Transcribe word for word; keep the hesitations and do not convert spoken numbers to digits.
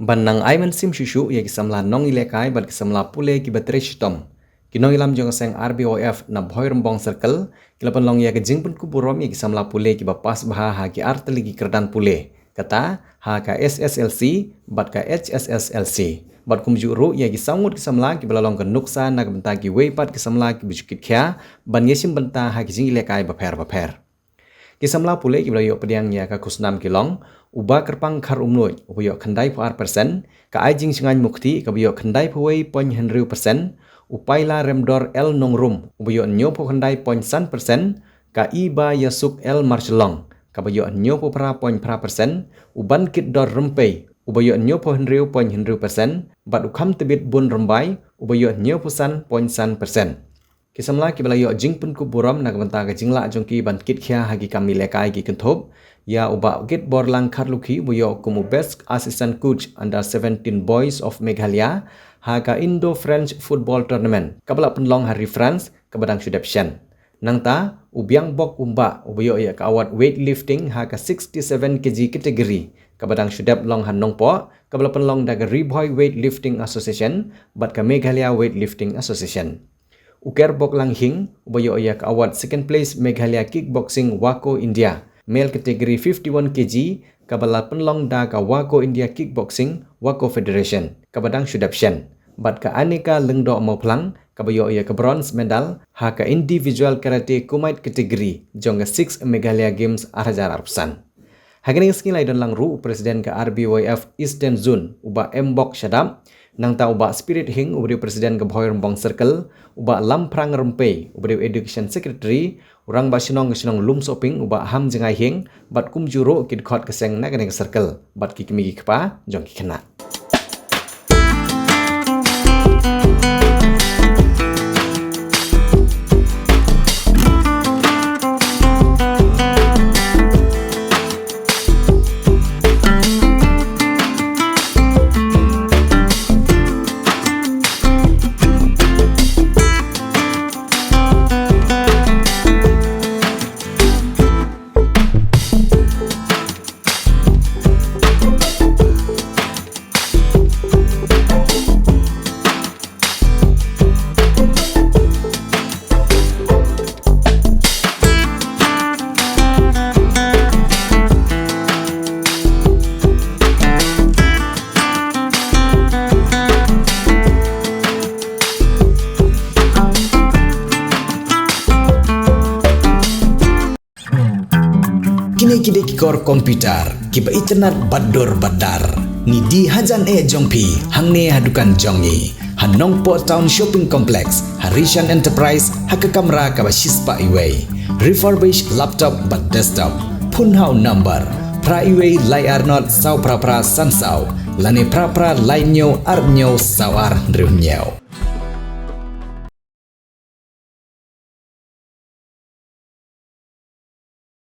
Ban nang ai mynsiem shuh shuh ïa ki samla nongïalehkai bad ki samla pule kiba trei shitom, ki nongïalam jong ka seng R B Y F na Bhoirymbong Circle ki la pynlong ïa ka jingpynkup burom ïa ki samla pule kiba pass bha ha ki artylli ki kyrdan pule, kata ha ka S S L C bad ka H S S L C. Bad kumjuh ruh ïa ki saw ngut ki samla kiba la long ka nuksa na ka bynta kiwei pat ki samla kiba ju kit khia ban ïashim bynta ha ki jingïalehkai bapher bapher. Ki samla pule kiba la ïoh pdiang ïa ka khusnam ki long u Bah Kyrpang Kharumnuid uba ïoh khyndai phew ar percent, ka Aijingshngaiñ Mukhti kaba ïoh khyndai phew wei point hynriew percent, u Paila Remdor L Nongrum uba ïoh hynñiew phew khyndai point san percent, ka I Bah Ïasuk L Marshallong kaba ïoh hynñiew phew phra point phra percent, u Bankitdor Rympei uba ïoh hynñiew phew hynriew point hynriew percent, bad u Khamtbit Bun Rymbai uba ïoh hynñiew phew san point san percent. Ki samla kiba la ïoh jingpynkup burom na ka bynta ka jinglah jong ki ban kit khia ha ki kam ïalehkai ki kynthup ïa u Bah Kitborlang Kharlukhi uba ïoh kum u Best Assistant Coach Under seventeen Boys of Meghalaya ha ka Indo-French Football Tournament kaba la pynlong ha ri France kaba dang shu dep shen. Nangta u Biangbok Umbah uba ïoh ïa ka award weightlifting ha ka sixty-seven K G category kaba dang shu dep long ha Nongpoh, kaba la pynlong da ka Ri Bhoi Weightlifting Association bad ka Meghalaya Weightlifting Association. U Kerbok Langhing uba ïoh ïa ka award second place Meghalaya Kickboxing Wako India male category fifty-one K G kaba la pynlong da ka Wako India Kickboxing Wako Federation kaba dang shu dep shen, bad ka Anika Lyngdoh Mawphlang kaba ïoh ïa ka bronze medal ha ka individual karate kumite category jong ka six Meghalaya Games ar hajar arphew san. Ha kane ka sngi la ïadon lang ruh u President ka R B Y F Eastern Zone u Bah Mbok Shadap, nangta u Bah Spirit Hing uba dei u President ka Bhoirymbong Circle, u Bah Lamphrang Rympei uba dei u Education Secretary, u Rangbah Shnong ka shnong Lumsohping u Bah Hamjngai Hing, bad kumjuh ruh ki dkhot ka seng na kane ka circle bad ki kmie ki kpa jong ki khynnah. Kine ki dei ki kor computer kiba itynnad bad dur bad dar. Ngi die hajan eh jong phi hangne ha dukan jong ngi ha Nongpoh Town Shopping Complex, ha Rishan Enterprise, ha ka kamra kaba shispah iwei. Refurbished laptop bad desktop. Phone ha u number phra iwei lai ar nod saw phra phra san saw lane phra phra lai hynñiew ar hynñiew saw ar hynriew hynñiew.